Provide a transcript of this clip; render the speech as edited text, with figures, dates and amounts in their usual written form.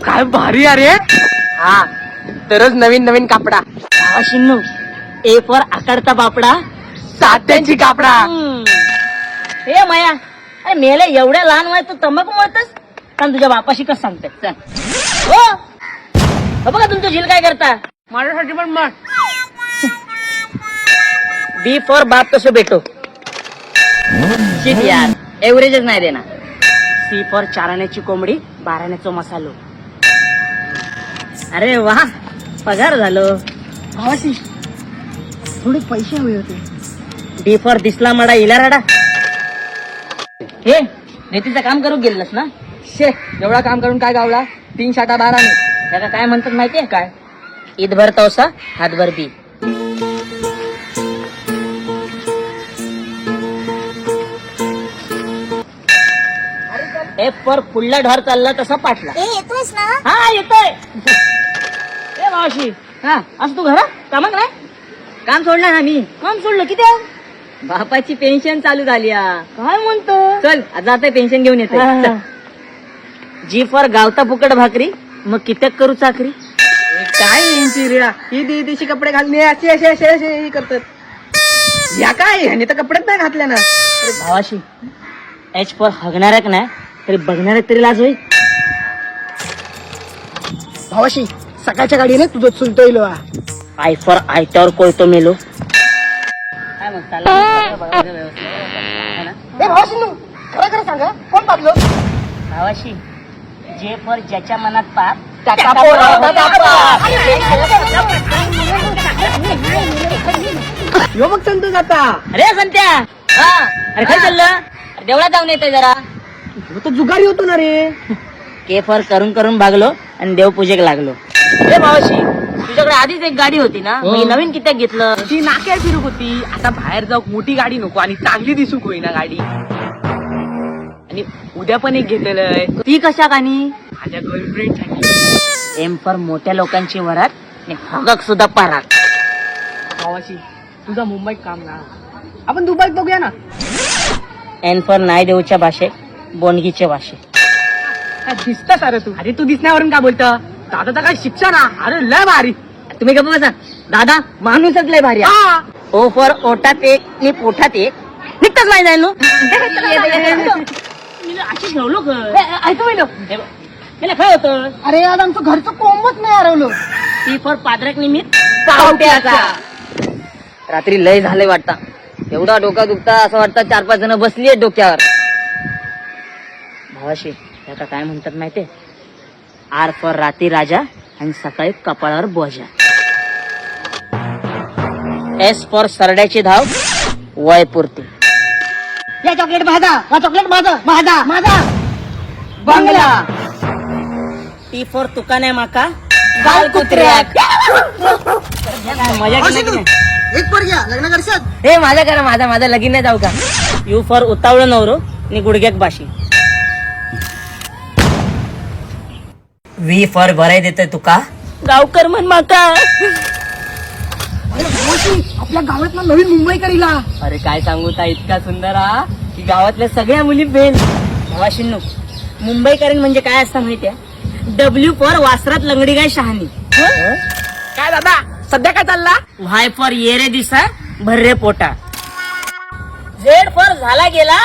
काय भारी अरे. हा तरच नवीन नवीन कापडा. भावाशिन्नू, ए फॉर आकडता बापडा. सात्यांची कापडा. हे माया, अरे मेले, एवढ्या लहान वयात तू तंबाखू मळतस? कारण तुझ्या बापाशी कसं सांगते. चल. हो हो, बघा तुमचं झील काय करता. माझ्यासाठी पण मग. बी फॉर बाप कसं भेटो. शिट यार, एव्हरेजच नाही देणार. सी फॉर चाराण्याची कोंबडी, बाराण्याचो मसालो. अरे वा, पगार झालो. भावाशी थोडे पैसे हवे होते. डी फॉर दिसला माडा इला राडा. हे नेतीचं काम करू गेलस ना? शे, एवढा काम करून काय गावला? तीन शाटा बारा. त्याला काय म्हणतात माहितीये काय? ईदभर तवसा, हातभर बी. एफ फॉर फुडला ढोर चालला तसा पाटला. ए, येतोयस ना? हा, येतोय. ए मावशी, हा असं तू घरा कामाक नाही? काम सोडलं ना मी. काम सोडलं? किती आहे? बापाची पेन्शन चालू झाली आ. काय म्हणतो? चल, आज जातोय, पेन्शन घेऊन येतोय. चल. जी फॉर गावता फुकट भाकरी, मग कित्याक करू चाकरी. काय यांची रिळा, ही दी दिशी कपडे घालणे असे असे असे असे हे करतात. या काय, ह्याने तर कपडेच नाही घातले ना. अरे भावाशी, एच फॉर हगणाऱ्याक नाही तरी बघणाऱ्याक तरी लाज होई. भावाशी, सकाळच्या गाडीने तुझं चुलतो इलो. I for आयत्यावर कोळतो मेलो. काय मग चाललं? बघा, बघा, व्यवस्थित. है ना? ए भावाशी, खरं खरं सांगा, कोण पाडलं? भावाशी, जे फॉर ज्याच्या मनात पाप त्याचा पोराला बाप. यो बघ संतोष आता. अरे संत्या, हा, अरे काय चाललं? अरे, देवळात जाऊन येतोय जरा. ह्यो तर जुगारी होतो ना रे. के फॉर करून करून भागलो आणि देवपूजेक लागलो. ए मावशी, तुझ्याकडे आधीच एक गाडी होती ना, मग ही नवीन कित्याक घेतलं? ती नाक्यावर फिरूक होती. आता बाहेर जाऊ मोठी गाडी नको आणि चांगली दिसूक होईना गाडी. आणि उद्या पण एक घेतलेलं. ती कशा आणि? माझ्या गर्लफ्रेंड साठी. एम फॉर मोठ्या लोकांची वरात आणि हगक सुद्धा परात. भावाशी, तुझा मुंबईत काम ना, आपण दुबईत बघूया ना. एन फॉर नाही देऊच्या भाषे, बोंडगीचे भाषे. काय दिसता सारं तू. अरे तू दिसण्यावरून का बोलत? दादाचा काय शिक्षा ना, अरे लय भारी. तुम्ही गप्प बसा दादा, माणूसच लय भारी आहे. हा. ओ फॉर ओटात एक आणि पोठात एक, निघताच नाही जायलो. अशी ठेवलो. ऐकू गेलो. मला काय होतं? अरे आज आमचं घरचं कोंबच नाही हरवलं. पी फॉर पादरक निमित्त पावट्याचा. रात्री लय झालंय वाटतं, एवढा डोका दुखता, असं वाटतं चार पाच जण बसली आहेत डोक्यावर. भावाशी, त्याला काय म्हणतात माहितीये? आर फॉर राती राजा आणि सकाळी कपाळावर बोजा. एस फॉर सरड्याची धाव वय पुरती. या चॉकलेट भाजा, हा चॉकलेट भाजा, माझा माझा बंगला. टी फॉर तुका नाही माका गाल कुत्र्याक. मजा केली की नाही? एक पर घ्या लग्न करशात. हे माझा करा, माझा माझा लगीन नाही जाऊ का? You for उतावळ नवरो आणि गुडघ्याक बाशी. व्ही फॉर बरं देतोय तुका. गावकर म्हण माका. अरे भावाशी, आपल्या गावात ना नवीन मुंबई करीला. अरे काय सांगू ता, इतका सुंदर हा की गावातल्या सगळ्या मुली फेल. भावाशिन्नू, मुंबईकरण म्हणजे काय असतं माहितीये? डब्ल्यू फॉर वासरात लंगडी गाय शहाणी. काय दादा, सध्या काय चालला? व्हाय फॉर ये रे दिसा भर्रे पोटा. झेड फॉर झाला गेला.